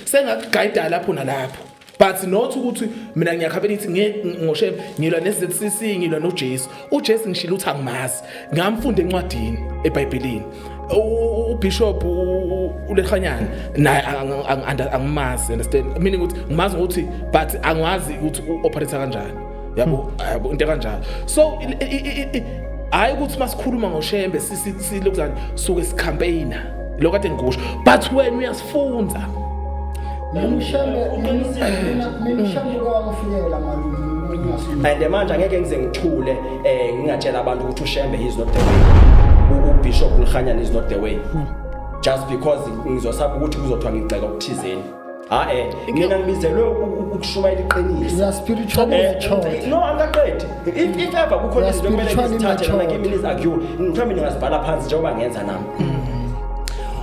Sengakugayida lapho nalapho, but not ukuthi mina ngiyakhabela ithi ngoShembe ngilwa ne-ZCC, ngilwa noJesu. UJesu ngishilo ukuthi angimazi, ngamfunda encwadini eBhayibhelini. UBishop uLehanyana naye angimazi, understand? Meaning ukuthi ngimazi ukuthi, but angiwazi ukuthi u-operate kanjani, yabo, yabo, into kanjalo. So hayi ukuthi masikhuluma ngoShembe silokuzani suke sicampaigna lo kade ngikusho, but wena uyasifunza. Mina uShembe, mina uShembe kwangifikela, malume. And manje angeke ngize ngithule ngingatshela abantu ukuthi uShembe is not the way, uBishop Lehanyane is not the way, just because ngizosaba ukuthi kuzothiwa ngigxeka ukuthizeni. Ha, mina ngibizelwe ukushumayela iqiniso. You are spiritually matured. No, angaqedi. If ever kukhona You are izinto kumele spiritually ngizithathe noma matured. kimi nizi-argue, mhlawumbe ningazibhala phansi njengoba ngenza nami.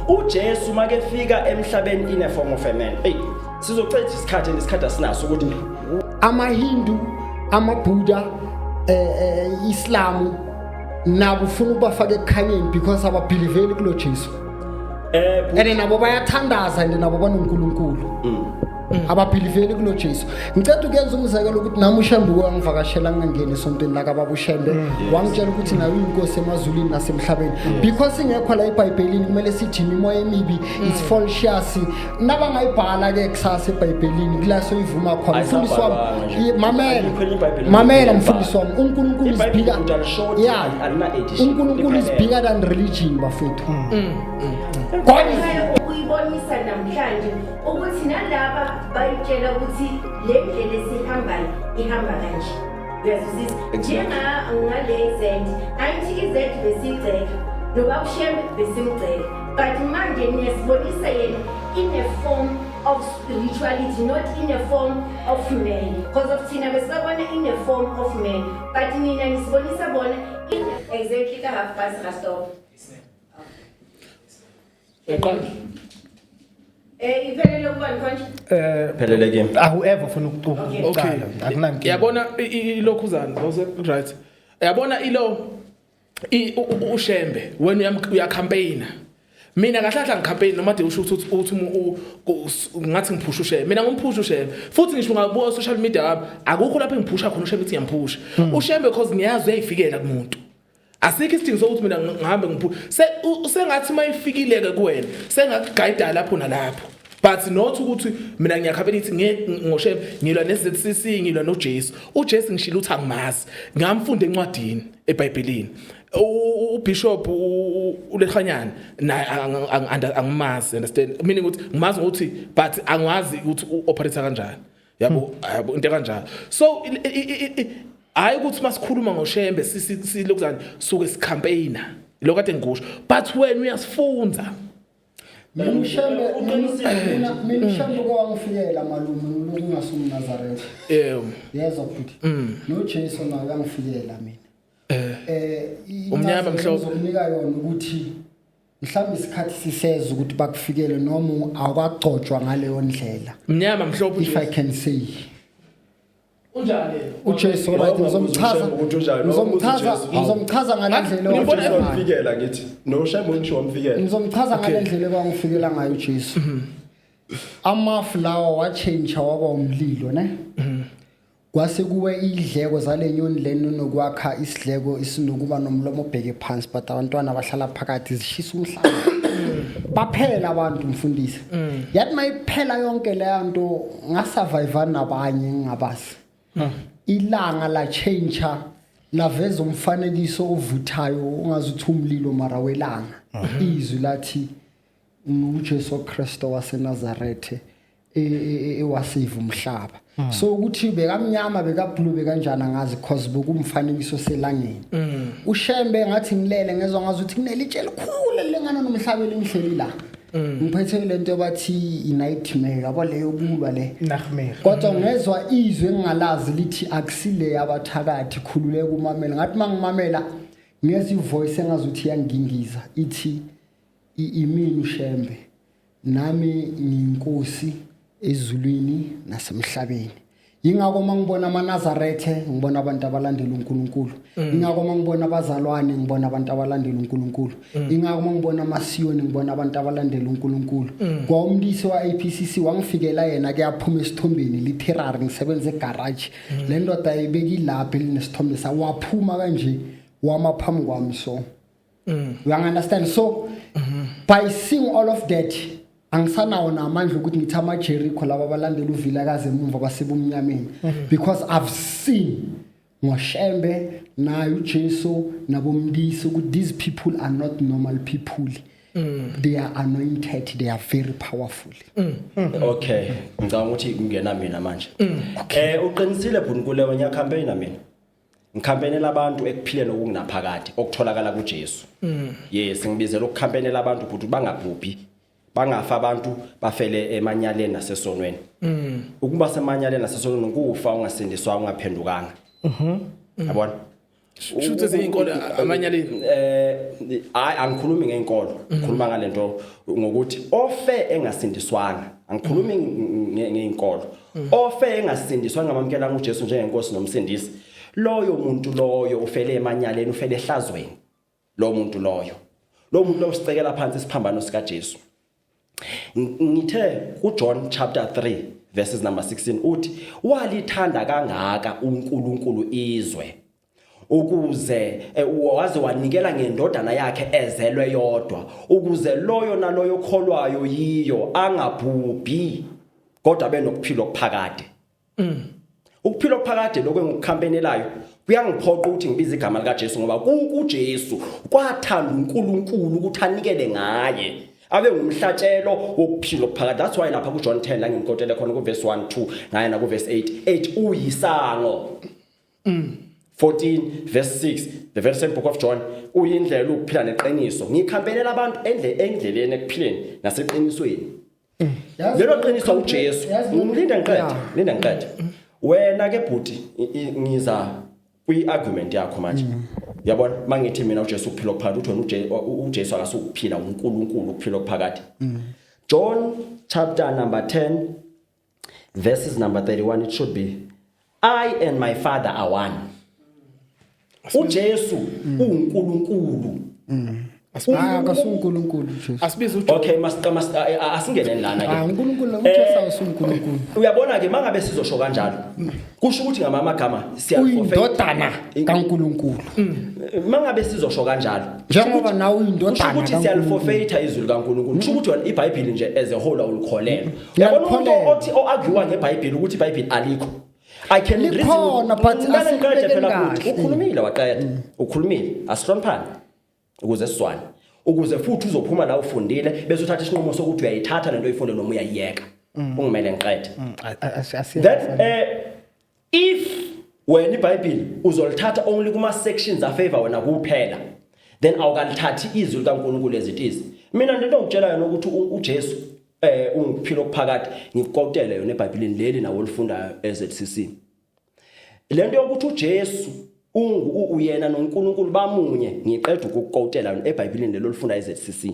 UJesu makefika emhlabeni in a form of a man, hey, sizocetha isikhathi, and isikhathi asinaso ukuthi AmaHindu, amaBuddha, Islam nabo ufuna ukubafaka ekukhanyeni because ababelieveli kulo Jesu. And nabo bayathandaza and nabo banoNkulunkulu. Ababelieveli kulo Jesu. Ngicela ukuyenza umzekelo ukuthi nami uShembe wangivakashela, ngingangeni esontweni la kababa uShembe, wangitshela ukuthi nayo uyinkosi emazulwini nasemhlabeni. Because ingekho la eBhayibhelini, kumele sithi imimoya emibi, it's false. Nabangayibhala ke kusasa eBhayibhelini kula soyivuma khona, mfundisi wami. Ayisabhalwanga nje. Mamela. Ayikho enye iBhayibheli Mamela, elibhala. mfundisi wami, uNkulunkulu is IBhayibheli bigger. ukuthi alishodi, alina edition. uNkulunkulu is Liphelele. bigger than religion, bafethu. God is Ukuyibonisa namhlanje ukuthi nalaba bayitshela ukuthi le ndlela esihambayo ihamba kanje, uyazwisisa? Njenga ngale Z, angithi i-Z besiyigceka, noba uShembe besimgceka, but manje niyasibonisa yena in a form of spirituality, not in a form of man, because of thina besibabona in a form of man, but nina nisibonisa bona in exactly ka 1:30 ra stop. Uqala. Iphelele kubani konje? Phelele kimi. Ah, whoever ufuna ukuqala, akunankinga. Yabona ilokhuzana, right? Yabona ilo uShembe, wena uyacampaigna. Mina kahle kahle angicampaign noma de usho ukuthi uthi ngathi ngiphusha uShembe. Mina ngimphusha uShembe futhi ngisho ungabuka social media wami, akukho lapho engiphusha khona uShembe ukuthi ngiyamphusha uShembe, because ngiyazi uyayifikela kumuntu. Asikho isidingo sokuthi mina ngihambe ngiphusha. Sengathi mayifikile ke kuwena, sengakugayida lapho nalapho, but not ukuthi mina ngiyakhabela ithi ngoShembe ngilwa ne-ZCC, ngilwa noJesu. UJesu ngishilo ukuthi angimazi, ngamfunda encwadini eBhayibhelini. UBishop uLehanyana naye angimazi, understand? Meaning ukuthi ngimazi ukuthi, but angiwazi ukuthi u-operate kanjani, yabo, yabo, into kanjalo. So hayi ukuthi masikhuluma ngoShembe silokuzani suke sicampaigna lo kade ngikusho, but wena uyasifunza. Mina uShembe, mina uShembe kwangifikela, malume, ngiloku ngasumNazaretha. Yezwa futhi noJesu naye uyangifikela mina. Umnyama, Incazelo mhlophe. ngizokunika yona ukuthi mhlawumbe isikhathi siseza ukuthi bakufikele noma awukagcotshwa ngaleyo ndlela. Mnyama, mhlophe? If I can say. Unjani? uJesu, right, ngizomchaza. uShembe ukuthi unjani, Ngizomchaza. uJesu. Ngizomchaza ngale ndlela Ngimbona owafikela ngayo. Wamfikela, ngithi noShembe ngisho wamfikela. Ngizomchaza ngale ndlela ekwangifikela ngayo uJesu. Amafu lawa wachange waba umlilo, ne kwase kuwe idleko zale nyoni lena nokwakha isidleko isinokuba nomlomo obheke phansi, but abantwana bahlala phakathi, zishisa umhlaba, baphela abantu, mfundisi. Yathi mayiphela yonke leya nto, ngasurvive nabanye ngingabazi. Ilanga la change laveza umfanekiso ovuthayo ungazuthi umlilo mara welanga. Izwi lathi, "UJesu Kristo waseNazarethe ewasave umhlaba." So ukuthi bekamnyama, bekablue, bekanjani angazi, cause bekumfanekiso selangeni. UShembe, ngathi ngilele, ngezwe ngazuthi kunelitshe elikhulu elingana nomhlaba elingihleli la, ngiphethe lento bathi i-nightmare, yabo, leyo kulwa le. Nightmare. Kodwa ngezwa izwi engingalazi lithi, "Akusile abathakathi, khululeka umamela." Ngathi mangimamela, ngezwa ivoice engazuthi iyangingiza ithi, "Imini uShembe, nami ngiyinkosi ezulwini nasemhlabeni." Yingakho mangibona amaNazarethe ngibona abantu abalandela uNkulunkulu. Ingakho mangibona abazalwane ngibona abantu abalandela uNkulunkulu. Ingakho mangibona amasiyoni ngibona abantu abalandela uNkulunkulu. Kwawumlisi wa APCC wangifikela yena kuyaphuma esithombeni literary, ngisebenza egarage. Le ndoda ibeka ilapha elinesithombe sa, waphuma kanje wama phambi kwami. So you understand? So by seeing all of that, angisanawo namandla ukuthi ngithi ama-Jericho laba abalandela uVilakazi emuva basebumnyameni, because I've seen ngoShembe naye uJesu nabomndisi ukuthi these people are not normal people. They are anointed, they are very powerful. Okay, ngicabanga ukuthi kungena mina manje. Uqinisile bhuNkulewe, ngiyacampaigna mina. Ngicampaignela abantu ekuphileni okungaphakade okutholakala kuJesu. Yes, ngibizela ukucampaignela abantu ukuthi bangabhubhi, bangafa abantu, bafele emanyaleni nasesonweni. Ukuba semanyaleni nasesonweni kufa ungasindiswa, ungaphendukanga. Yabona? Shuthi ezinye inkolo amanyaleni? Hayi, angikhulumi ngenkolo, ngikhuluma ngalento ngokuthi ofe engasindiswanga. Angikhulumi ngeinkolo. Ofe engasindiswanga, ngamamkelanga uJesu njengenkosi nomsindisi, loyo muntu loyo ufele emanyaleni, ufele ehlazweni. Lo muntu loyo, lo muntu lo sicekela phansi isiphambano sika Jesu. Ngithe kuJohn chapter 3 verses number 16 uthi walithanda kangaka uNkulunkulu izwe ukuze waze wanikela ngendodana yakhe ezelwe yodwa, ukuze loyo naloyo okholwayo yiyo angabhubhi kodwa benokuphila okuphakade. Ukuphila okuphakade lokho engikucampaignelayo kuyangiphoqa ukuthi ngibize igama lika Jesu, ngoba kuJesu kwathanda uNkulunkulu ukuthi anikele ngaye abe ngumhlatshelo wokuphila okuphakade. That's why lapha kuJohn 10 la ngimquotele khona ku verse 1 2 ngaye na ku verse 8 8 uyisango. 14 verse 6, the very same book of John, uyindlela, ukuphila neqiniso. Ngicampaignela abantu endleleni, ekuphileni naseqinisweni. Lelo qiniso uJesu. Ngilinde ngiqede, linda ngiqede. Wena ke bhuti, ngiza kwi argument yakho manje. Uyabona, mangithi mina uJesu ukuphila okuphakade, uthi wena uJesu akasukuphila, uNkulunkulu ukuphila okuphakade. John chapter number 10 verses number 31, it should be, "I and my Father are one." uJesu uNkulunkulu. Hayi, akasuNkulunkulu Jesu. Asibize uJohn. Okay, asingeneni lana Ah, ke. uNkulunkulu, uJesu awusuNkulunkulu. Uyabona ke, mangabe sizosho kanjalo, kusho ukuthi ngamanye amagama Uyindodana kaNkulunkulu. Mangabe sizosho kanjalo, Njengoba nawe kusho uyindodana ukuthi kaNkulunkulu. siyaliforfeita izwi likaNkulunkulu. Kusho ukuthi wena iBhayibheli nje as a whole awulikholelwa. Uyabona, umuntu Ngiyakholelwa. othi oargue ngeBhayibheli ukuthi iBhayibheli alikho, I can Likhona, but Ngale ngiqede asilibekeni phela futhi. kahle. Ukhulumile waqeda, ukhulumile. Asihloniphane ukuze sizwane, ukuze futhi uzophuma la ufundile bese uthatha isinqumo sokuthi uyayithatha lento oyifunde noma uyayiyeka. Ungimele ngiqede. Then if wena iBhayibheli uzolithatha only kuma sections afavor wena kuphela, then awukalithathi izwi likaNkulunkulu as it is. Mina lento ngikutshela yona ukuthi uJesu ungukuphila okuphakade, ngikuquotele yona eBhayibhelini leli nawo olifundayo eZCC. Lento yokuthi uJesu uyena noNkulunkulu bamunye, ngiqeda ukukuquotela yona eBhayibhelini lelo olifunda eZCC.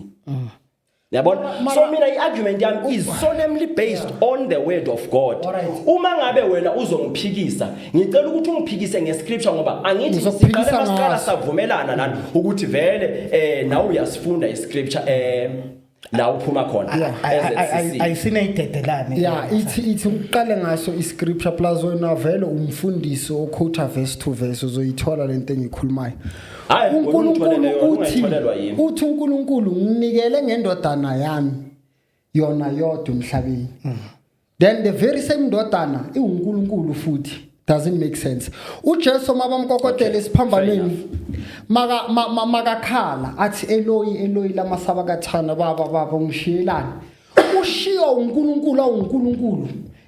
Yabona? So mina i-argument yami is solemnly based on the word of God. Uma ngabe wena uzongiphikisa, ngicela ukuthi ungiphikise ngescripture, ngoba angithi Ngizokuphikisa siqale masiqala ngaso. savumelana lana ukuthi vele nawe uyasifunda iscripture la uphuma khona eZCC. Ayisinayidedelane. Ya, ithi uqale ngaso iscripture, plus wena vele umfundisi oquota verse to verse, uzoyithola lento engikhulumayo. Hhayi, wena uNkulunkulu ungitholele yona, uthi ungayitholelwa yimi. Uthi uNkulunkulu, nginikele ngendodana yami yona yodwa emhlabeni. Then the very same ndodana iwuNkulunkulu futhi. Doesn't make sense. uJesu mabamkokotela esiphambanweni, maka makakhala athi, "Eloi, Eloi, lama sabakathana, baba, baba, ungishiyelani?" Ushiya uNkulunkulu awuNkulunkulu.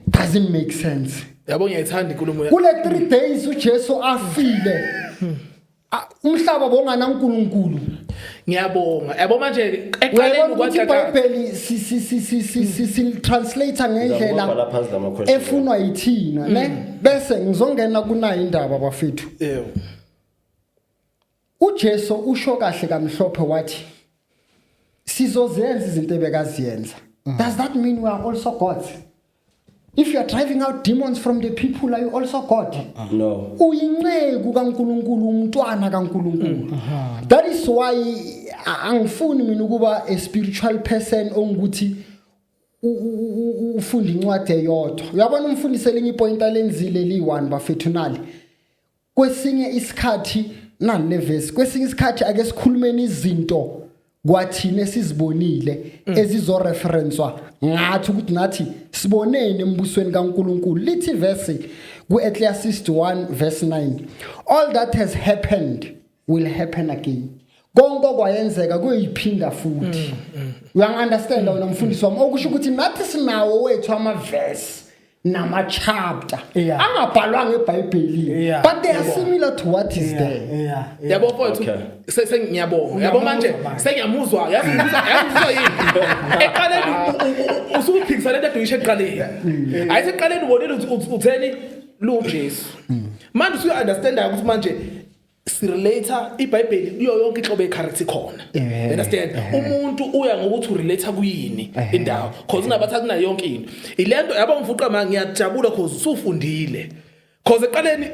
Doesn't make sense. Yabo, ngiyayithanda inkulumo Kule 3 days uJesu afile, umhlaba bongana uNkulunkulu. Ngiyabonga. Yabo, manje eqaleni Uyabona ukuthi kwacaca. iBhayibheli si si si si si si si translate ngendlela Ngizama phansi lama question. efunwa yithina, ne? Bese ngizongena kunayo indaba, bafethu. Yebo. uJesu usho kahle kamhlophe wathi sizozenza izinto ebekaziyenza. Does that mean we are also gods? If you are driving out demons from the people, are you also God? No. Uyinceku kaNkuluNkulu, umntwana kaNkuluNkulu. That is why angifuni mina ukuba a spiritual person ongukuthi ufunda incwadi eyodwa. Uyabona, umfundisi, elinye ipoint alenzile liyi-one, bafethu, nali. Kwesinye isikhathi nani le verse, kwesinye isikhathi ake sikhulumeni izinto kwathina esizibonile ezizoreferenswa ngathi ukuthi nathi siboneni embusweni kaNkuluNkulu. Lithi verse kuEcclesiastes 1 verse 9, "All that has happened will happen again." Konke okwayenzeka kuyiphinda futhi. Uyangi-understand wena, mfundisi wami? Okusho ukuthi nathi sinawo wethu ama-verse nama-chapter angabhalwanga eBhayibhelini, but they are similar to what is there. Yabo mfowethu, sengiyabonga, yabo manje sengiyamuzwa. Yazi ngizwa, yazi ngizwa yini? Eqaleni usuphikisa lento eduyishe eqaleni. Ayithi eqaleni ubonile utheni lo Jesu. Manje usuya understand ukuthi manje sirelate iBhayibheli kuyo yonke inhlobo yecharacter ikhona. You understand? Umuntu uya ngokuthi urelate kuyini indawo, cause unabathi akunayo yonke into. Ilento yabo mfuqa ma ngiyajabula cause usufundile. Cause eqaleni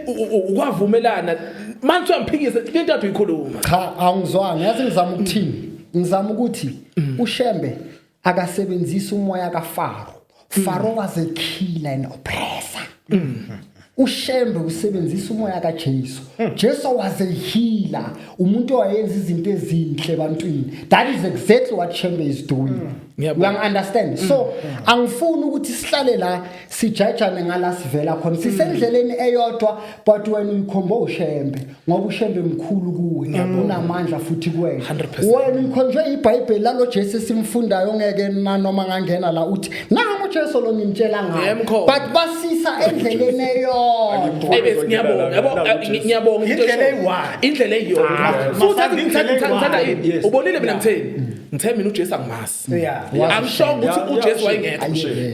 ukwavumelana, manje uyamphikisa into ade uyikhuluma. Cha, awungizwanga. Yazi ngizama ukuthini? Ngizama ukuthi uShembe akasebenzisi umoya kaFaro. Faro was a killer and oppressor. UShembe usebenzisa umoya kaJesu. Jesu was a healer, umuntu owayenza izinto ezinhle ebantwini. That is exactly what Shembe is doing. Ngiyabonga. Uyangi-understand? So angifuni ukuthi sihlale la sijajane ngala sivela khona. Sisendleleni eyodwa, but wena uyikhomba uShembe ngoba uShembe mkhulu kuwe, unamandla futhi kuwena. 100%. Wena uyikhonjwe iBhayibheli lalo Jesu esimfundayo, ngeke nanoma ngangena la uthi nangu uJesu lo ngimtshela ngayo. Yemkhona. But basisa endleleni eyodwa. Hey bese ngiyabonga, yabo, ngiyabonga into Indlela eshoyo. eyi-one. Indlela eyodwa. Ah, Futhi Masandi, ngithanda indlela ngithanda eyi-one. yini? Ubonile mina ngitheni? Ngithe mina uJesu angimazi. Angishongo ukuthi uJesu wayengekho.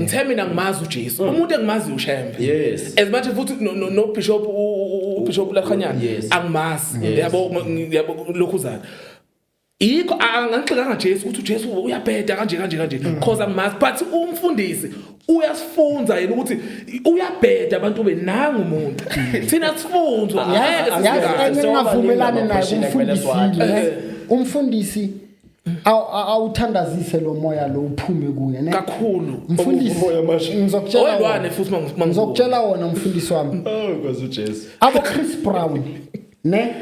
Ngithe mina ngimazi uJesu. Umuntu engimazi uShembe. As much as futhi no bishop, uBishop Lakhanyana, angimazi. Yabo, yabo lokhuzana. Yikho angangixekanga Jesu ukuthi uJesu uyabheda kanje kanje kanje, cause angimazi, but umfundisi uyasifunza yena ukuthi uyabheda abantu benanga umuntu, thina sifunzwa ngeke Yazi sisikahle. enye engingavumelani naye Ama-question ekumele kumfundisi, siwakhe. ne? Umfundisi awuthandazise lo moya lo uphume kuye, ne? Kakhulu. Mfundisi, Umoya masha. ngizokutshela Oyilwane wona. futhi Ngizokutshela wona, mfundisi wami. Oh, Nkosi uJesu. Abo Chris Brown, ne,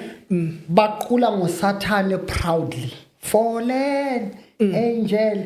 baqula ngoSathane proudly, fallen angel,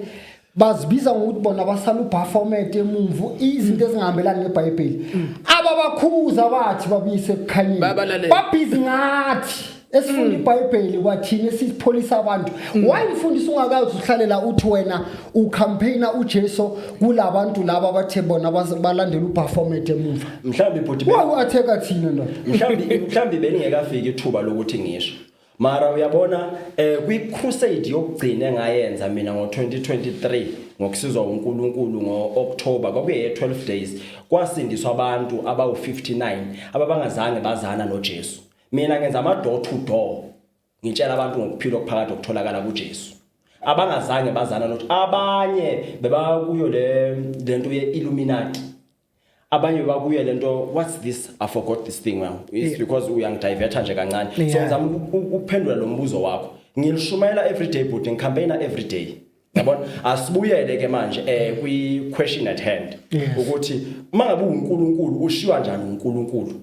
bazibiza ngokuthi bona basala uBaphomet emumvu, izinto ezingahambelani neBhayibheli. Ababakhuza bathi babuyise ekukhanyeni. Babalalela. Babhizi ngathi esifunda iBhayibheli kwathina esipholisa abantu. Why, mfundisi, ungakazi uhlalela uthi wena ucampaigna uJesu kulabantu laba abathe bona balandela uBaphomet emuva? Mhlawumbe bhuti Why u-attack thina, ndoda? Mhlawumbi beningekafiki ithuba lokuthi ngisho, mara uyabona, kwi crusade yokugcina engayenza mina ngo2023 ngokusizwa uNkulunkulu ngoOctober, kwakuye 12 days, kwasindiswa abantu abawu59 ababangazange bazana noJesu. Mina ngenza ama door to door, ngitshela abantu ngokuphila okuphakade okutholakala kuJesu, abangazange bazana noJesu. Abanye bebakuyo le lento ye-Illuminati, abanye bakuye lento, what's this, I forgot this thing now. It's because uyangidiverta nje kancane, so ngizama ukuphendula lo mbuzo wakho. Ngilishumayela every day, but ngicampaigna every day, yabona. Asibuyele ke manje kwi question at hand, ukuthi mangabe uNkulunkulu ushiywa njani uNkulunkulu?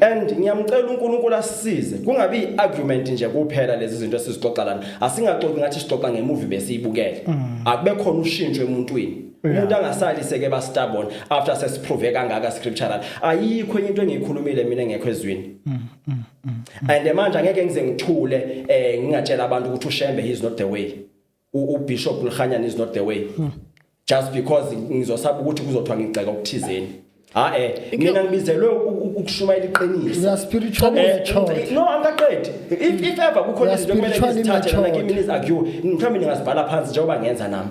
And ngiyamcela uNkulunkulu asisize kungabi iargument nje kuphela lezi zinto esizixoxa lana. Asingaxoxi ngathi sixoxa ngemovie besiyibukele. Akube khona ushintsho emuntwini, umuntu angasali seke ba stubborn after sesiprove kangaka scriptural. Ayikho enye into engiyikhulumile mina engekho ezwini. And manje angeke ngize ngithule ngingatshela abantu ukuthi uShembe he is not the way, uBishop Lkhanyana is not the way, just because ngizosaba ukuthi kuzothiwa ngigxeka okuthizeni. Ha, mina ngibizelwe ukushumayela iqiniso. You are spiritually matured. No, angikaqedi. If ever kukhona You are izinto ekumele spiritually ngizithathe lana matured. kimi nizi-argue, mhlawumbe ningazibhala phansi njengoba ngenza nami.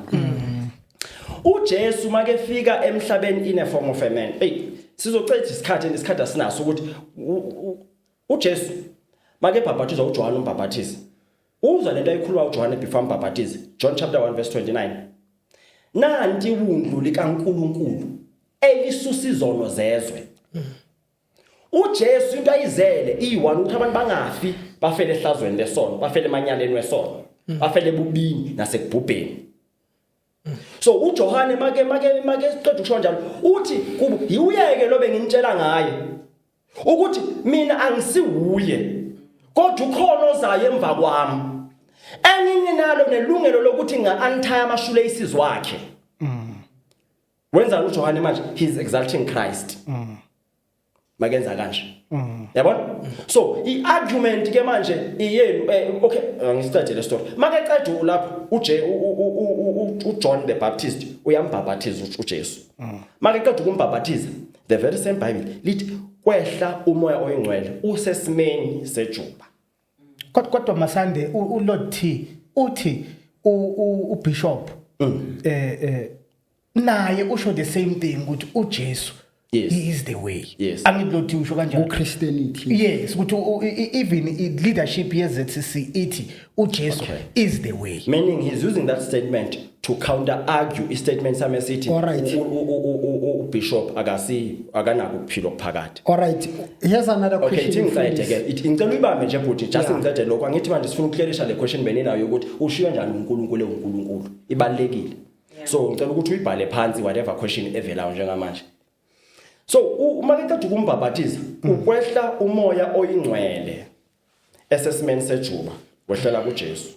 UJesu makefika emhlabeni in a form of a man, hey, sizocetha isikhathi, isikhathi asinaso, ukuthi uJesu make bhabhathizwa uJohn umbhabhathisi, uzwa lento ayikhuluma uJohn before ambhabhathize, John chapter 1 verse 29, "Nanti iwundlu likaNkuluNkulu." Elisusa izono zezwe. uJesu into ayizele iyi-one ukuthi abantu bangafi, bafele ehlazweni lesono, bafele emanyaleni wesono, bafele ebubini nasekubhubheni. So uJohane make siqeda ukusho njalo, uthi kubo, yiwuyeke lo benginitshela ngaye ukuthi mina angisiwuye, kodwa ukhona ozayo emva kwami engingenalo nelungelo lokuthi nga-untie ama-shoelaces wakhe. Wenzani uJohane manje? He is exalting Christ makenza kanje, yabona. So i-argument ke manje iyenu. Okay, angisicede le story. Makeceda lapho uJohn the Baptist uyambhabhathiza uJesu. Makeceda ukumbhabhathiza, the very same Bible lithi kwehla umoya oyingcwele usesimeni sejuba. Kodwa Masande, uLord T uthi uBishop naye usho the same thing ukuthi uJesu he is the way. Angithi Lord T usho kanjalo? Ku-Christianity. Yes, ukuthi even i-leadership ye-ZCC ithi uJesu is the way. Meaning he's using that statement to counter argue i-statement sami esithi ubishop akanako ukuphila okuphakade. All right, here's another Okay, question. ithi ngicede Mfundisi. ke, ithi ngicela uyibambe nje bhuti, just ngicede lokho. Angithi manje sifuna ukuclearisha le question beninayo ukuthi ushiwe njani uNkulunkulu eUNkulunkulu. Ibalekile, so ngicela ukuthi uyibhale phansi whatever question evelayo njengamanje. So uma keqeda ukumbhabhathiza, ukwehla umoya oyingcwele esesimeni sejuba, wehlela kuJesu,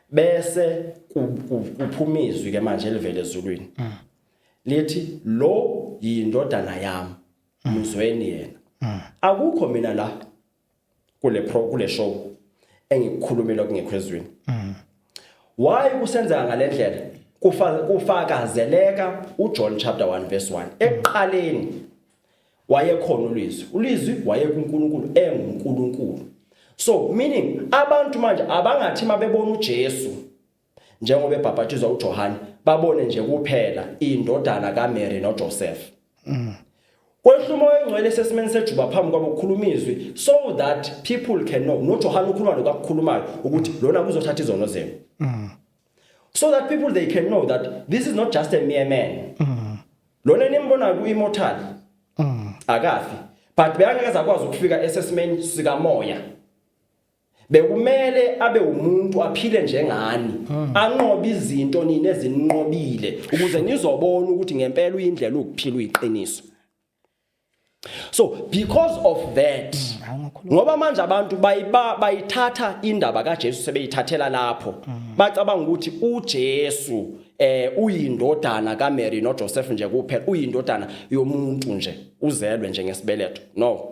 bese kuphuma izwi ke manje elivele ezulwini lithi, "Lo yindodana yami, mzweni yena." Akukho mina la kule show engikukhulumela kungekho ezwini. Why kusenzeka ngalendlela? Kufakazeleka uJohn chapter 1 verse 1: "Ekuqaleni wayekhona ulizwi, ulizwi wayekuNkulunkulu enguNkulunkulu." So meaning abantu manje abangathi mabebona uJesu njengoba ebhabhatizwa uJohane babone nje kuphela indodana kaMary noJoseph. Kwehla umoya oyingcwele sesimeni sejuba phambi kwabo, kukhuluma izwi so that people can know. NoJohane ukhuluma lokho akukhulumayo ukuthi lona kuzothatha izono zenu, so that people they can know that this is not just a mere man. Lona nimbonayo ku-immortal, akafi, but bekangeke akwazi ukufika esesimeni sikamoya. Bekumele abe umuntu aphile njengani, anqobe izinto nini ezinqobile, ukuze nizobona ukuthi ngempela uyindlela, ukuphila, uyiqiniso. So because of that, ngoba manje abantu bayithatha indaba kaJesu sebeyithathela lapho, bacabanga ukuthi uJesu uyindodana kaMary noJoseph nje kuphela, uyindodana yomuntu nje, uzelwe nje ngesibeletho. No,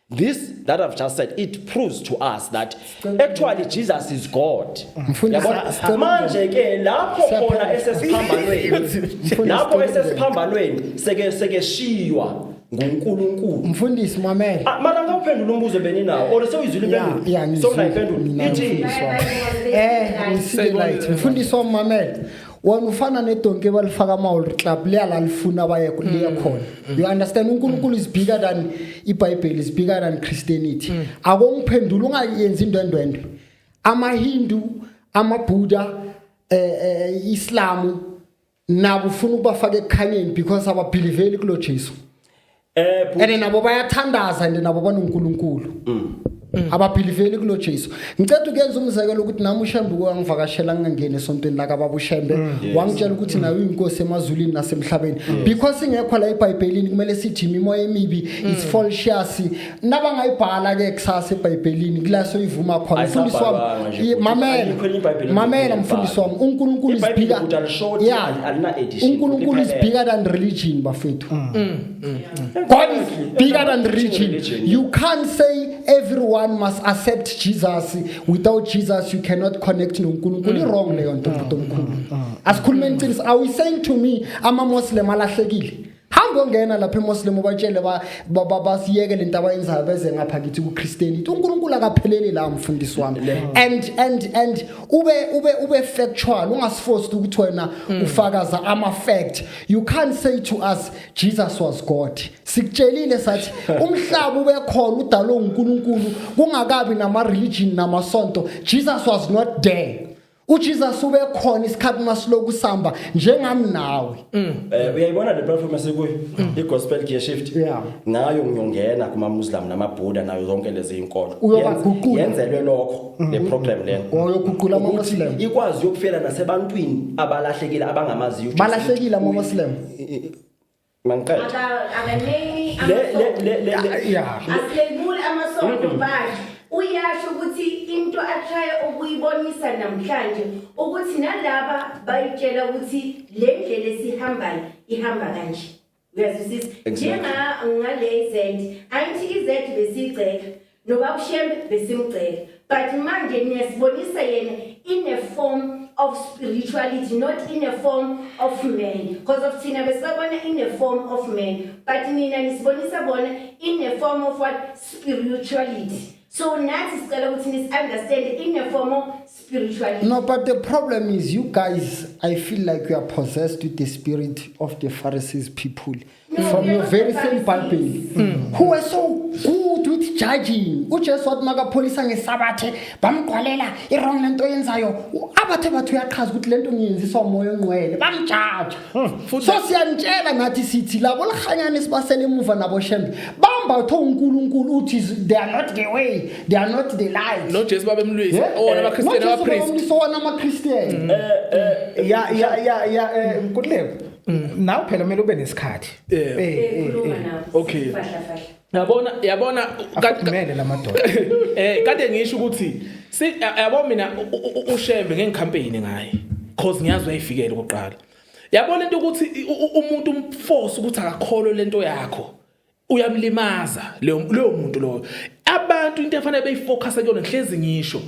this that I've just said, it proves to us that actually Jesus is God. Mfundisi, Yabona? sicela Manje ke lapho khona esesiphambanweni, Mfundisi, lapho sicela esesiphambanweni seke shiywa nguNkulunkulu. Mfundisi, mamela. Ah, mara ngawuphendula umbuzo beninawo or sewuyizwile impendulo? Ya, ngizwile. Sewunayiphendula. Mina Ithi mfundisi wami. Ngisike light. Mfundisi wami, mamela. Wena ufana nedonki balifaka ama club liya la lifuna baye liye khona. You understand, uNkulunkulu is bigger than iBhayibheli, is bigger than Christianity. Akongiphendula, ungayenzi into endwendwe. AmaHindu, amaBuddha, Islam nabo ufuna ukubafaka ekukhanyeni because ababelieveli kulo Jesu. And nabo bayathandaza and nabo banoNkulunkulu. Ababelieveli kulo Jesu. Ngicela ukuyenza umzekelo ukuthi nami uShembe wangivakashela, ngingene esontweni la kababa uShembe, wangitshela ukuthi nayo uyinkosi emazulwini nasemhlabeni. Because ingekho la eBhayibhelini, kumele sithi imimoya emibi, it's false. Nabangayibhala ke kusasa eBhayibhelini kula soyivuma khona, mfundisi Ayisabhalwanga wami. nje, futhi. Mamela. Alikho elinye iBhayibheli Mamela, elibhala. mfundisi wami, uNkulunkulu is IBhayibheli bigger. futhi alishoti, alina edition, uNkulunkulu is liphelele. bigger than religion, bafethu. God is bigger than religion. Religion. You can't say everyone must accept Jesus. Without Jesus, you cannot connect noNkulunkulu. I-wrong leyo nto, mfuthu omkhulu. Asikhulumeni iqiniso. Are we saying to me ama-Muslim alahlekile? Hambe ongena lapha eMuslim ubatshele basiyeke lento abayenzayo beze ngapha kithi ku-Christianity. uNkulunkulu akapheleli la, mfundisi wami. And ube factual, ungasiforce ukuthi wena ufakaza ama fact. You can't say to us Jesus was God. Sikutshelile sathi umhlaba ube khona udalwe uNkulunkulu kungakabi nama religion namasonto. Jesus was not there. uJesus ube khona isikhathi masiloku samba njengami nawe. Uyayibona le platform esikuyo, i-Gospel Gear Shift? Yeah. Ngayo ngiyongena kuma Muslim namaBuddha nayo zonke lezi inkolo. Uyobaguqula. Yenzelwe lokho le program lena. Oyoguqula Ukuthi ama-Muslim. ikwazi ukufika nasebantwini abalahlekile, abangamaziyo uJesu. Balahlekile ama-Muslim. Mangiqede. Akanemi Le le le le le- Yeah. asilebuli amasonto, but uyasho ukuthi into atraya ukuyibonisa namhlanje ukuthi nalaba bayitshela ukuthi le ndlela esihambayo ihamba kanje, uyazwisisa? Exactly. Njenga ngale Z, angithi iZ besiyigceka noba uShembe besimgceka, but manje niyasibonisa yena in a form of spirituality, not in a form of man, because of thina besibabona in a form of man, but nina nisibonisa bona in a form of what? Spirituality. So nathi sicela ukuthi nis-understand in a form of spirituality. No, but the problem is you guys, I feel like you are possessed with the spirit of the Pharisees people No, from we are your not very the same Bible, Pharisees. who were so good with judging. UJesu wathi makapholisa ngesabathe bamgqwalela, i-wrong lento yenzayo. Abathe bathi uyachaza ukuthi lento ngiyenziswa umoya ongcwele, bamjaja. So siyanitshela nathi sithi labo lihanyane sibasele emuva nabo Shembe bambatho uNkulunkulu uthi they are not the way, they are not the light. NoJesu babemlwisa. Yeah. Owona amaKristian, Not abapriest. just wona ama-Christian. Ya, Nkululeko, nawe phela kumele ube nesikhathi. Yeah. Khuluma nawe. Okay. Fahla fahla. Yabona Afudumele lamadoda. Kade ngisho ukuthi si yabo mina uShembe ngeke ngicampaign ngaye, cause ngiyazi uyayifikela okokuqala. Yabona into ukuthi umuntu umforce ukuthi akakholwe lento yakho, uyamlimaza leyo muntu loyo. Abantu into efanele beyifocus kuyona, ngihlezi ngisho,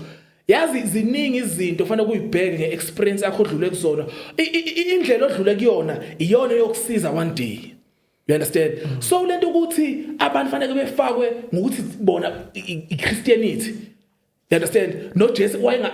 yazi ziningi izinto fanele kuyibheke ngeexperience yakho odlule kuzona. Indlela odlule kuyona iyona yokusiza one day, you understand? So lento ukuthi abantu fanele befakwe ngokuthi bona iChristianity, you understand? No Jesu wayenga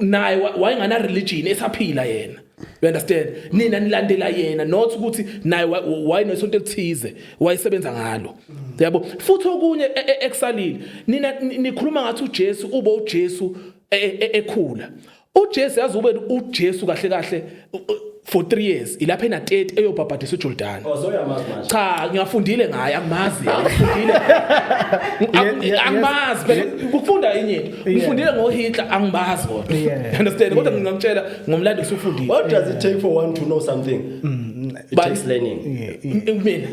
naye wayengana religion esaphila yena, you understand? Nina nilandela yena, not ukuthi naye wayenesonto elithize wayesebenza ngalo, yabo. Futhi okunye ekusalile, nina nikhuluma ngathi uJesu ube uJesu ekhula. uJesu, yazi, ube uJesu kahle kahle for 3 years, ilapha ena 30 eyobhabhadisa uJordan. Oh, so uyamazi manje. Cha, ngiyafundile ngaye, angimazi, ngifundile. Angimazi phela, ukufunda enye into. Ngifundile ngoHitler, angimazi kodwa. You understand? Kodwa ngingakutshela ngomlando usufundile. What does it take for one to know something? It takes learning. Mina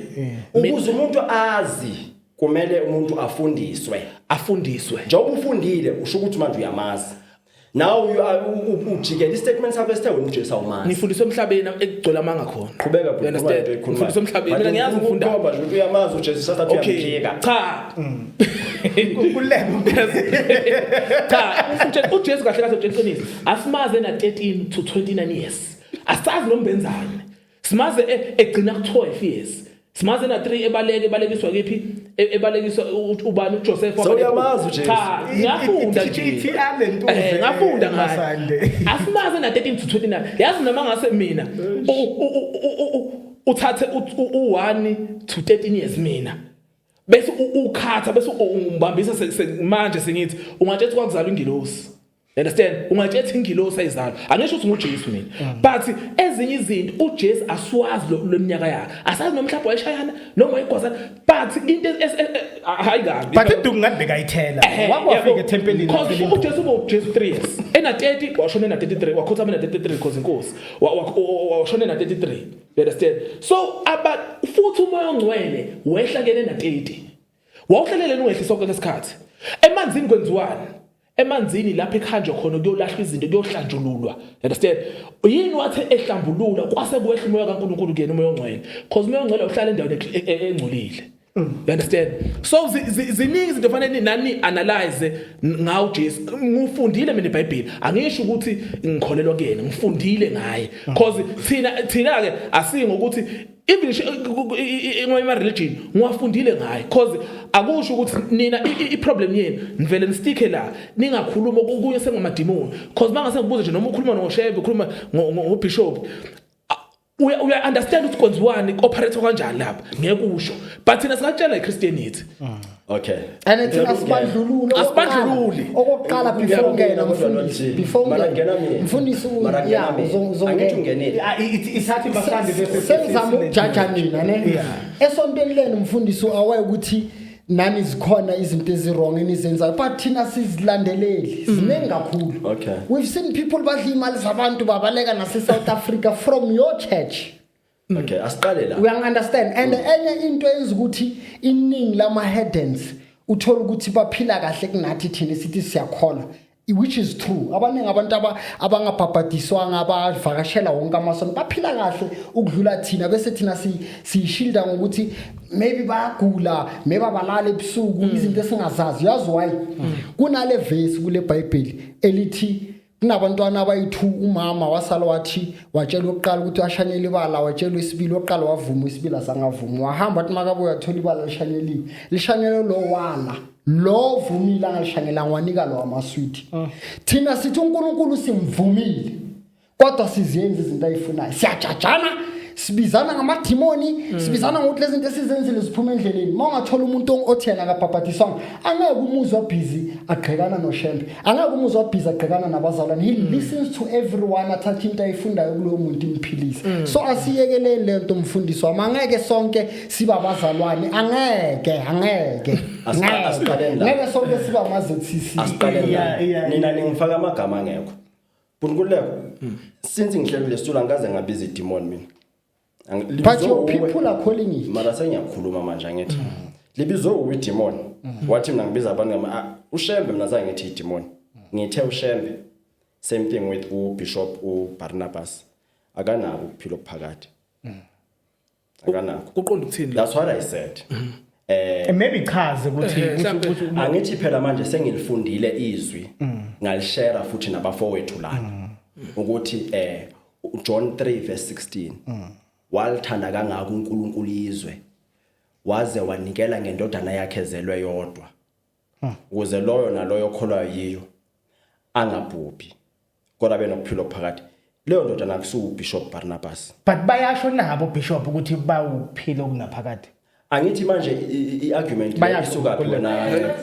Ukuze umuntu azi, kumele umuntu afundiswe. Afundiswe. Njengoba ufundile, usho ukuthi manje uyamazi. Now you are ujikela istatement sakho esithe wena uJesu awumazi. Ngifundiswe emhlabeni ekugcwele amanga khona. Qhubeka. You understand? Ngifundiswe emhlabeni, mina ngiyazi ukufunda. Nje ukuthi uyamazi uJesu, sasa Okay. uyamphika. Cha. Nkululeko. Cha, uJesu kahle kahle, utshela iqiniso, asimaze na 13 to 29 years, asazi noma benzani. Simaze egcina ku 12 years, simaze na 3 ebaleke, ebalekiswa kephi? Ebalekiswa ubani? uJoseph. So uyamazi uJesu? Cha, ngiyafunda nje. Ithi alentuze. Ngafunda ngaye. Masande. Asimaze na 13 to 29. Yazi noma ngase mina uthathe u1 to 13 years mina bese ukhatha bese ungibambisa manje sengithi ungatshethi kwakuzalwa ingilosi, you understand? Ungatshethi ingilosi ayizalwa. Angisho ukuthi nguJesu mina, but ezinye izinto uJesu asiwazi leminyaka yakhe, asazi noma mhlawumbe wayeshayana noma wayegwazana, but into hayi kabi. But induku ngathi bekayithela. Wake wafika ethempelini. Cause wathela induku. uJesu ube uJesu 3 years, ena 30 washona, ena 33 wakhothama, ena 33 because inkosi washona ena 33, you understand? So aba futhi umoya ongcwele wehla kena ena 30, wawuhlalele ungehli sonke lesikhathi. Emanzini kwenziwani? Emanzini lapho ekhanjwa khona kuyolahlwa izinto, kuyohlanjululwa, you understand? Yini wathi ehlambulula kwase kwehla umoya kaNkuluNkulu kuyena, umoya ongcwele, because umoya ongcwele uhlala endaweni engcolile, you understand? So ziningi izinto fanele nani analyze ngawo Jesu. Ngifundile mina iBhayibheli, angisho ukuthi ngikholelwa kuyena, ngifundile ngaye, because thina ke asingo ukuthi even ngoma religion ngiwafundile ngaye, cause akusho ukuthi nina i-problem yenu nivele nisticke la, ningakhuluma okunye sengamadimoni, cause mangase ngibuze nje noma ukhuluma ngoshebe, ukhuluma ngobishop. Uya understand ukuthi kwenziwani, operate kanjani lapha, ngeke usho, but thina singatshela iChristianity. Okay. And thina asibandlululi. Asibandlululi. Okokuqala, before ungena, Kodwa mfundisi, Lord, before mara ungena, ngena mina. mfundisi, Mara ngena ya, mina. uzongena. Angithi ungenile. Ithatha ibasande bese Sengizama ukujaja nina, ne? Yeah. Esontweni lenu, mfundisi, aware ukuthi nani zikhona izinto ezi-wrong enizenzayo, but thina sizilandeleli ziningi kakhulu. We've seen people badla imali zabantu, babaleka nase-South Africa from your church. Okay, asiqale la. Uyangi-understand? And enye into eyenza ukuthi iningi lama-heathens uthole ukuthi baphila kahle kunathi thina sithi siyakholwa, which is true, abaningi abantu abangabhabhadiswanga abavakashela wonke amasonto baphila kahle ukudlula thina, bese thina siyishilda ngokuthi maybe bayagula, maybe abalala ebusuku, izinto esingazazi. Yazi why? Kunale verse kule Bhayibheli elithi kunabantwana abayi-2, umama wasala wathi watshela okuqala ukuthi washanyela ibala, watshela isibili, oqala wavuma, isibili azangavuma, wahamba, wathi makabuya wathola ibala lishanyeliwe, lishanyelwe lo, wala lo vumile, angalishanyelanga, wanika lo amaswidi. Thina sithi uNkulunkulu simvumile, kodwa siziyenza izinto ayifunayo, siyajajana, sibizana ngamadimoni, sibizana ngokuthi lezi zinto esizenzile ziphuma endleleni. Uma ungathola umuntu othi yena akabhabhadiswanga, angeke umuzwe busy agqekana noShembe, angeke umuzwe busy agqekana nabazalwane. He listens to everyone, athathe into ayifundayo kulowo muntu, imphilise. So asiyekeleni le nto, mfundisi wami. Angeke sonke siba abazalwane, angeke, angeke. Asiqaleni la. Ngeke sonke siba ama-ZCC. Asiqaleni la. Yeah. Nina ningifaka amagama angekho. Bunkululeko, since ngihleli lesitulo angikaze ngabiza idemon mina. But Libizwe your uwe. people are calling it. Mara sengiyakhuluma manje, angithi libizwe uwe idemon, wathi mina ngibiza abantu ngama, uShembe. Mina zange ngithi idemon, ngithe uShembe. Same thing with uBishop uBarnabas, akanako ukuphila okuphakade, akanako. Kuqonda ukuthini lo? That's what I said. Maybe chaze ukuthi Angithi phela manje sengilifundile izwi, ngalishare futhi nabafowethu lana ukuthi John 3 verse 16, walithanda kangaka uNkulunkulu izwe waze wanikela ngendodana yakhe ezelwe yodwa, ukuze loyo naloyo okholwayo yiyo angabhubhi kodwa benokuphila okuphakade. Leyo ndodana kusuku Bishop Barnabas. But bayasho nabo, bishop, ukuthi bawuphila okunaphakade. Angithi manje i-argument Bayasho isuka phi wena?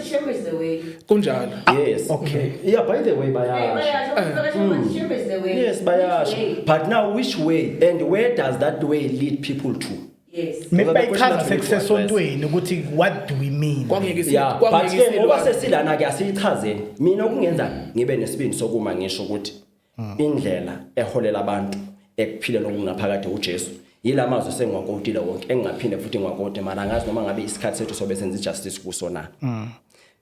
Shembe is the way. Kunjalo. Yes. Okay. Yeah, by the way, Hey, bayasho. Bayasho, Shembe is the way. Yes, bayasho. Which way? But now which way, and where does that way lead people to? Yes. Maybe Those are the bayichaza questions that we need to address. sekusesontweni ukuthi what do we mean. Kwangeke. Yeah, but Kwangeke. ke ngoba sesilana ke asiyichazeni. Mina okungenza ngibe nesibindi sokuma ngisho ukuthi indlela eholela abantu ekuphileni okungaphakade uJesu, yilamazwi sengiwakotile wonke, engingaphinde futhi ngiwakote, mara angazi noma ngabe isikhathi sethu sobe senza ijustice kuso na.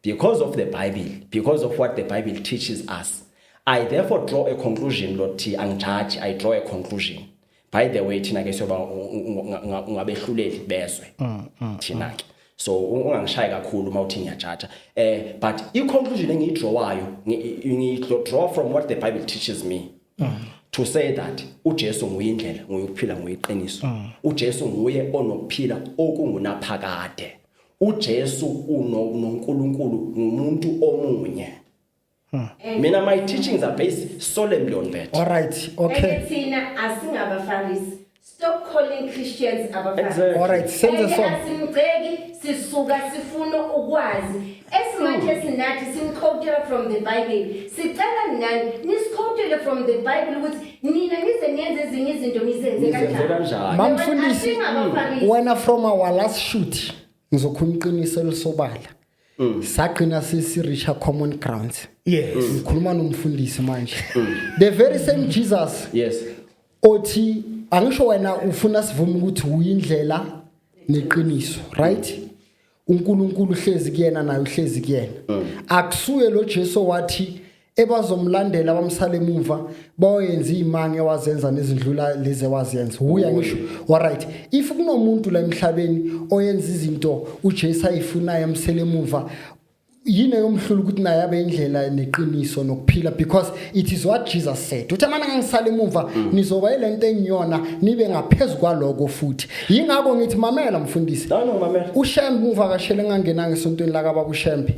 Because of the Bible, because of what the Bible teaches us, I therefore draw a conclusion. Lord T, angijudge, I draw a conclusion. By the way, thina ke siyoba ungabehluleli bezwe thina ke, so ungangishayi kakhulu uma uthi ngiyajaja, but i-conclusion engiyidrawayo, ngiyi-draw from what the Bible teaches me to say that uJesu nguye indlela, nguye ukuphila, nguye iqiniso. uJesu nguye onokuphila okungunaphakade. uJesu unoNkulunkulu ngumuntu omunye. Mina my teachings are based solemnly on that. All right, okay. And thina asingabafarisi. Stop calling Christians abafarisi. Exactly. All right, senze And so. asimgceki, sisuka sifuna ukwazi. Esimanje sinathi simquotela from the Bible. Sicela nani nisiquotele from the Bible ukuthi nina nize niyenze ezinye izinto, nizenze Nizenze kanjani. kanjani. Mamfundisi, Asingabafarisi. wena, from our last shoot, ngizokhuluma iqiniso elisobala, sagcina sesi-reacha common grounds. Ngikhuluma nomfundisi manje, the very same Jesus othi, angisho wena ufuna sivume ukuthi uyindlela neqiniso, right? uNkulunkulu uhlezi kuyena, naye uhlezi kuyena. Akusuye lo Jesu wathi ebazomlandela bamsale emuva bayoyenza imange ewazenza nezindlula lezi wazenza uya ngisho? Alright, if kunomuntu la emhlabeni oyenza izinto uJesu ayifunayo, emsele emuva. Yini eyomhlula ukuthi naye abe indlela neqiniso nokuphila? Because it is what Jesus said, uthi amana ngangisala emuva, nizoba ilento engiyona, nibe ngaphezulu kwaloko futhi. Yingakho ngithi mamela, mfundisi. No, mamela. UShembe ungivakashele, ngangenanga esontweni lakababa uShembe.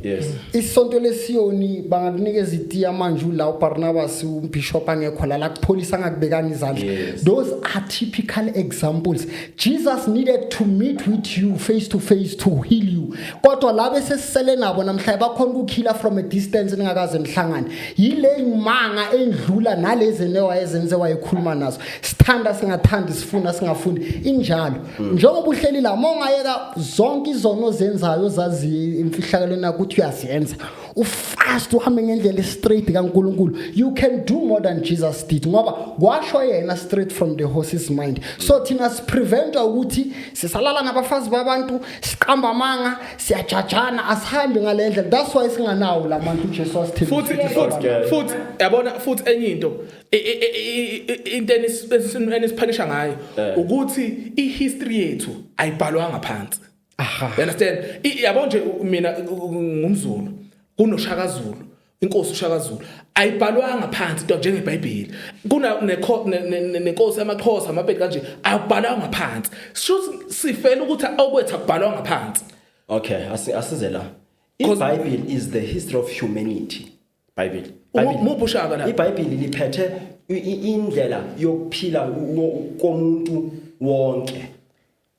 Isonto lesiyoni bangakunikeza itiya manje ula uBarnabas umbishop angekho la kupholisa angakubekanga izandla. Those are typical examples. Jesus needed to meet with you face to face to heal you, kodwa laba esesisele nabo namhlanje bakhona ukukhila from a distance ningakaze nihlangane. Yile ngimanga endlula nalezi newayezenze wayekhuluma nazo. Sithanda singathandi, sifuna singafuni, injalo. Njengoba uhleli la, mawungayeka zonke izono ozenzayo zazi imfihlakalweni yakho ukuthi uyaziyenza, ufast, uhambe ngendlela straight kaNkuluNkulu, you can do more than Jesus did, ngoba kwasho yena straight from the horse's mind. So thina sipreventa ukuthi sisalala nabafazi babantu, siqamba amanga, siyajajana, asihambi ngale ndlela. That's why singanawo labantu uJesu wasithembisa. Futhi yabona, futhi enye into into enisiphanisha ngayo ukuthi ihistory yethu ayibhalwanga phansi. You understand? Yabo nje, mina ngumZulu, kunoShaka Zulu, inkosi uShaka Zulu ayibhalwanga phansi into njengeBhayibheli. Kuna nenkosi yamaXhosa, amaPedi kanje, ayibhalwanga phansi. Shuthi sifela ukuthi okwethu akubhalwanga phansi. Okay, asize la. IBible is the history of humanity. Bible. Muphi uShaka la? IBhayibheli liphethe indlela yokuphila komuntu wonke.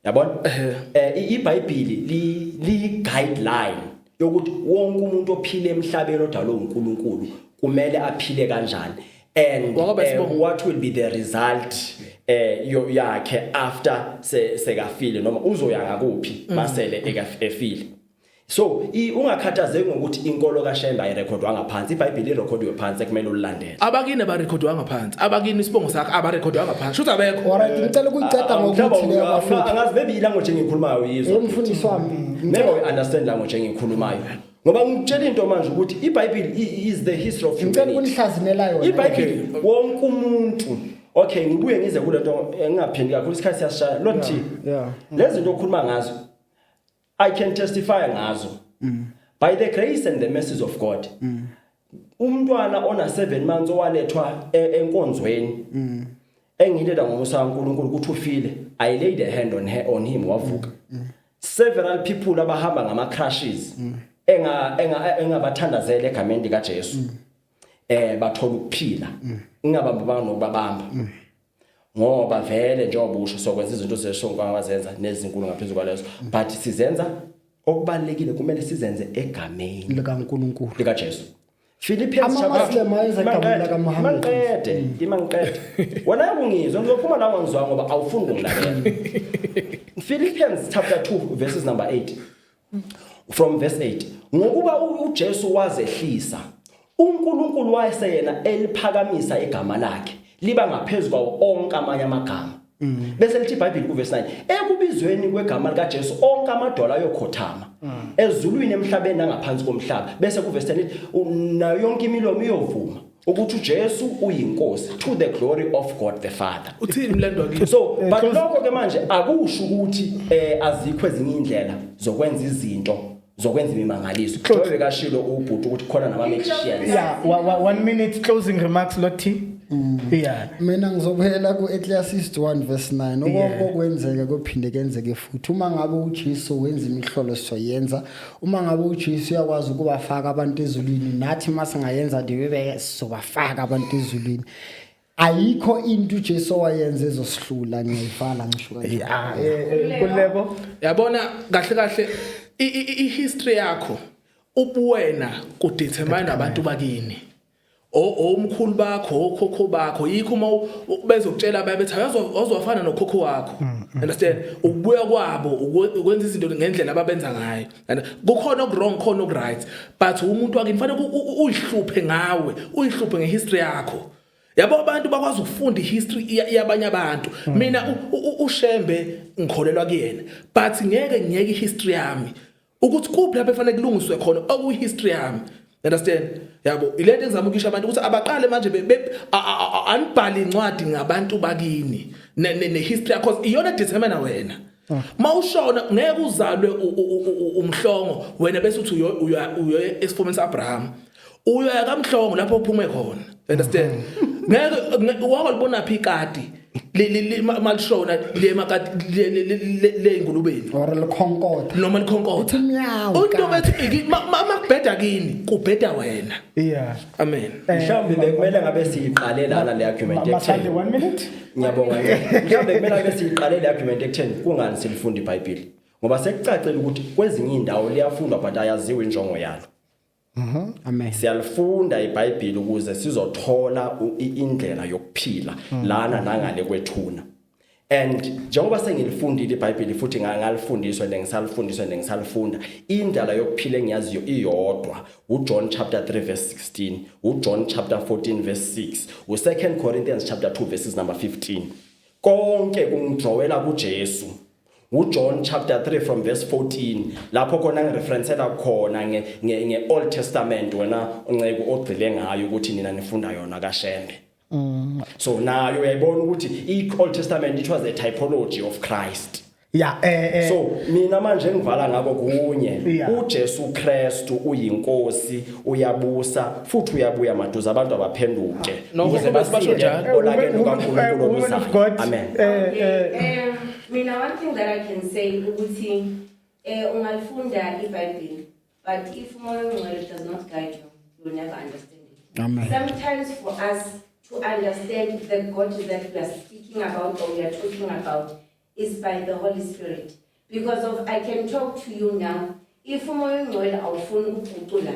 Yabona? IBhayibheli li guideline yokuthi wonke umuntu ophila emhlabeni odalwe uNkulunkulu kumele aphile kanjani and Ngoba sibonga. What will be the result yakhe after sekafile noma uzoya ngakuphi masele efile. So ungakhathazeki ngokuthi inkolo kaShembe ayirekhodwanga phansi. IBhayibheli irekhodiwe phansi, ekumele ulilandele. Abakini abarekhodwanga phansi, abakini isibongo sakho abarekhodwanga phansi, shuthi abekho. Alright, ngicela ukuyiceda ngokuthi leyo, bafethu. Angazi, maybe ilanguage engiyikhulumayo uyizwa. Umfundisi wami. Maybe we understand language engiyikhulumayo, ngoba ngitshela into manje ukuthi iBhayibheli is the history of Ngicela humanity. ukunihlazinela yona. IBhayibheli wonke umuntu. Okay, ngibuye ngize kule nto, ngingaphindi kakhulu, isikhathi siyasishaya lothi. Lezi zinto okhuluma ngazo, I can testify ngazo by the grace and the mercies of God. Umntwana ona 7 months owalethwa enkonzweni engilela ngomusa kaNkuluNkulu ukuthi ufile, I laid a hand on her, on him, wavuka. Several people abahamba ngama crutches enga engabathandazela egameni lika Jesu bathola ukuphila, ingabamba nokubabamba, ngoba vele njengoba usho sokwenza izinto zesonke abazenza nezinkulu ngaphezulu kwalezo, but sizenza okubalekile kumele sizenze egameni likaNkuluNkulu, lika Jesu. Philippians. Ama-Muslim ayenza egameni likaMuhammad. Manqede, imanqede wena, yakungizwa, ngizophuma la ungangizwa ngoba awufuni ukungilalela. Philippians chapter 2 verses number 8, from verse 8: ngokuba uJesu wazehlisa, uNkulunkulu wayeseyena eliphakamisa igama lakhe liba ngaphezulu kwawo onke amanye amagama. Bese lithi iBhayibheli kuverse 9, ekubizweni kwegama likaJesu onke amadwala ayokhothama, ezulwini, emhlabeni nangaphansi komhlaba. Bese kuverse 10 lithi, nayo yonke imilomo iyovuma ukuthi uJesu uyinkosi, to the glory of God the Father. Uthini umlando wakini? So but lokho ke manje akusho ukuthi azikho ezinye indlela zokwenza izinto, zokwenza imimangaliso, njengoba bekashilo ubhuti ukuthi khona nama magicians. Yeah, one minute closing remarks, Lottie. Yeah. Mina ngizobuyela ku-Ecclesiastes 1 verse 9. Yeah. Okwenzeka kuphinde kenzeke futhi. Uma ngabe uJesu wenza imihlolo, sizoyenza. Uma ngabe uJesu uyakwazi ukubafaka abantu ezulwini, nathi masingayenza ndibe sizobafaka abantu ezulwini. Ayikho into uJesu owayenza ezosihlula. Ngiyayivala ngisho kanje. Yeah. Nkululeko. Yabona, kahle kahle i-history yakho, ubuwena kudetermine abantu bakini, omkhulu bakho, okhokho bakho. Yikho uma bezokutshela babethi awuzofana nokhokho wakho, understand? Ukubuya kwabo ukwenza izinto ngendlela ababenza ngayo, and kukhona okwrong, khona okuright, but umuntu wakini fanele uyihluphe ngawe, uyihluphe ngehistory yakho. Yabo, abantu bakwazi ukufunda ihistory yabanye abantu. Mina uShembe ngikholelwa kuyena, but ngeke ngiyeke ihistory yami ukuthi kuphi lapho efanele kulungiswe khona okuyihistory yami, understand? Yabo, ilento engizama ukusho abantu ukuthi abaqale manje anibhali incwadi ngabantu bakini ne history yakho, iyona determine wena. Mawushona ngeke uzalwe umhlongo wena bese uthi uyo esifomeni saAbraham. Uyoya kamhlongo lapho uphume khona. Understand? Ngeke wakalibona phi ikati malishona le makati le ingulubeni. Or likhonkotha. Noma likhonkotha. Into bethi makubheda kini kubheda wena. Yeah. Amen. Mhlawumbe bekumele ngabe siyiqale lana le argument ekutheni. 1 minute. Ngiyabonga. Mhlawumbe kumele ngabe siyiqale le argument ekutheni kungani silifunda iBhayibheli. Ngoba sekucacile ukuthi kwezinye indawo liyafundwa but ayaziwa injongo yalo. Amen. Siyalifunda iBhayibheli ukuze sizothola indlela yokuphila lana nangale kwethuna. And njengoba sengilifundile iBhayibheli futhi ngalifundiswa nengisalifundiswa nengisalifunda, indlela yokuphila engiyaziyo iyodwa, uJohn chapter 3 verse 16, uJohn chapter 14 verse 6, u2 Corinthians chapter 2 verses number 15. Konke kungidrowela kuJesu. uJohn chapter 3 from verse 14 lapho khona ngireferencela khona nge Old Testament wena unceku ogcile ngayo ukuthi nina nifunda yona kaShembe. So nayo uyayibona ukuthi i-Old Testament, it was a typology of Christ. Yeah. So mina manje ngivala ngabo kunye. uJesu Kristu uyinkosi, uyabusa futhi uyabuya maduze, abantu abaphenduke ukuze basho njalo olakeni lukaNkulunkulu oluzayo. Amen. Mina, one thing that I can say ukuthi ungalifunda iBhayibheli, but if uMoya oNgcwele does not guide you, you will never understand it. Amen. Sometimes for us to understand the God that we are speaking about or we are talking about is by the Holy Spirit. Because of I can talk to you now, if uMoya oNgcwele awufuni ukuguqula,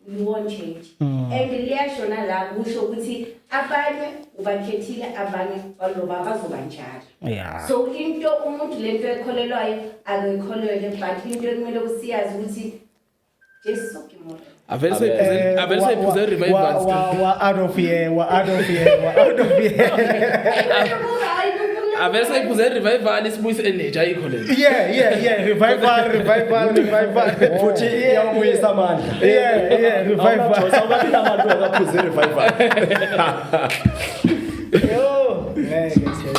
you won't change. And liyasho nala kusho ukuthi abanye ubakhethile, abanye baloba bazoba njalo. So into umuntu lento ekholelwayo akayikholelwe, but into ekumele usiyazi ukuthi Jesu ke Morena. Avele seyiphuze revival. Wa out of here, wa out of here, wa out of here. Avele seyiphuze revival, isibuyise energy, ayikho le. Yeah, revival, revival, revival. Futhi iyawubuyisa amandla. Yeah, revival. Awunabi nabantu abaphuze revival. Yo, ngeke.